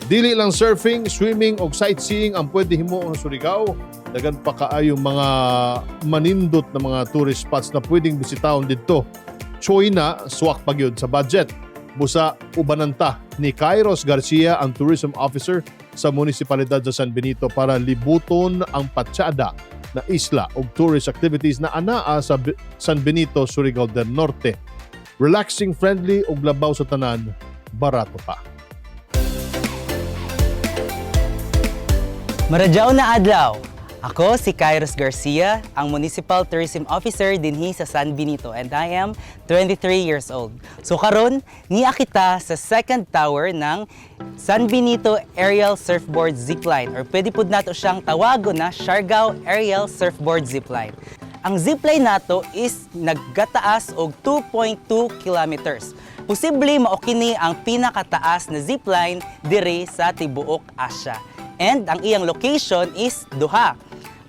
Dili lang surfing, swimming o sightseeing ang pwede himuon sa Surigao. Daghan pa kaayong mga manindot na mga tourist spots na pwedeng bisitahon didto. Choy na swak pa gyud sa budget. Busa ubanan ta ni Kairos Garcia, ang tourism officer sa munisipalidad sa San Benito, para libuton ang patsada na isla ug tourist activities na anaa sa San Benito, Surigao del Norte. Relaxing, friendly ug labaw sa tanan, barato pa. Maradyaw na adlaw. Ako si Kairos Garcia, ang Municipal Tourism Officer dinhi sa San Benito, and I am 23 years old. So karon, niya kita sa second tower ng San Benito Aerial Surfboard Zipline or pwede pud nato siyang tawagon na Siargao Aerial Surfboard Zipline. Ang zipline nato is naggataas og 2.2 kilometers. Posible mao kini ang pinakataas na zipline diri sa tibuok Asia. And ang iyang location is duha.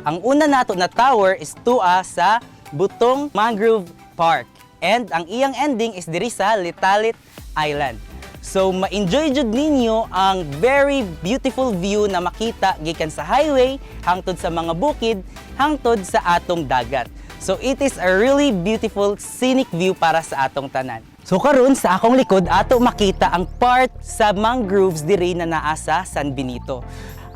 Ang una nato na tower is tua sa Butong Mangrove Park. And ang iyang ending is diri sa Litalit Island. So ma-enjoy jud ninyo ang very beautiful view na makita gikan sa highway hangtod sa mga bukid hangtod sa atong dagat. So it is a really beautiful scenic view para sa atong tanan. So karon, sa akong likod, ato makita ang part sa mangroves diri na naa sa San Benito.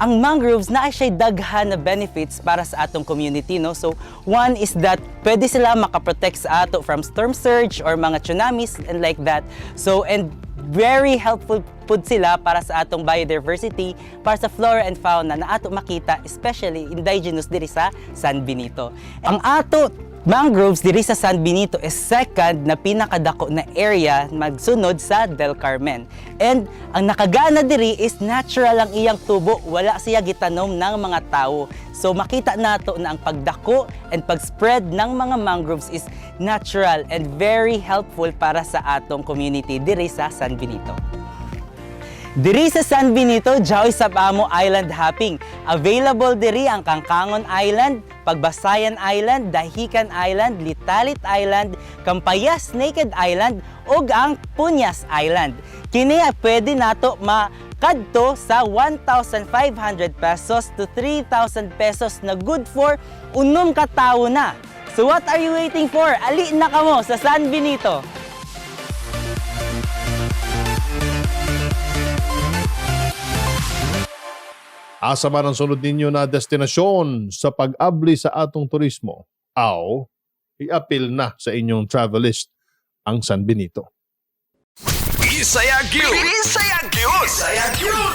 Ang mangroves na siya daghan na benefits para sa atong community, no? So one is that pwede sila makaprotect sa ato from storm surge or mga tsunamis and like that. So and very helpful pud sila para sa atong biodiversity, para sa flora and fauna na ato makita, especially indigenous diri sa San Benito. Ang ato mangroves diri sa San Benito is second na pinakadako na area magsunod sa Del Carmen. And ang nakagana diri is natural ang iyang tubo, wala siya gitanom ng mga tao. So makita nato na ang pagdako and pag-spread ng mga mangroves is natural and very helpful para sa atong community diri sa San Benito. Diri sa San Benito, Joy sab amo island hopping. Available diri ang Kangkangon Island, Pagbasayan Island, Dahican Island, Litalit Island, Campayas Naked Island ug ang Punyas Island. Kini ay pwede nato makadto sa 1,500 pesos to 3,000 pesos na good for 6 ka tawo na. So what are you waiting for? Ali na kamo sa San Benito. Asa man ang sunod ninyo na destinasyon sa pag-abli sa atong turismo? Aw, iapil na sa inyong travel list ang San Benito. Bisaya gyud. Bisaya gyud. Bisaya gyud.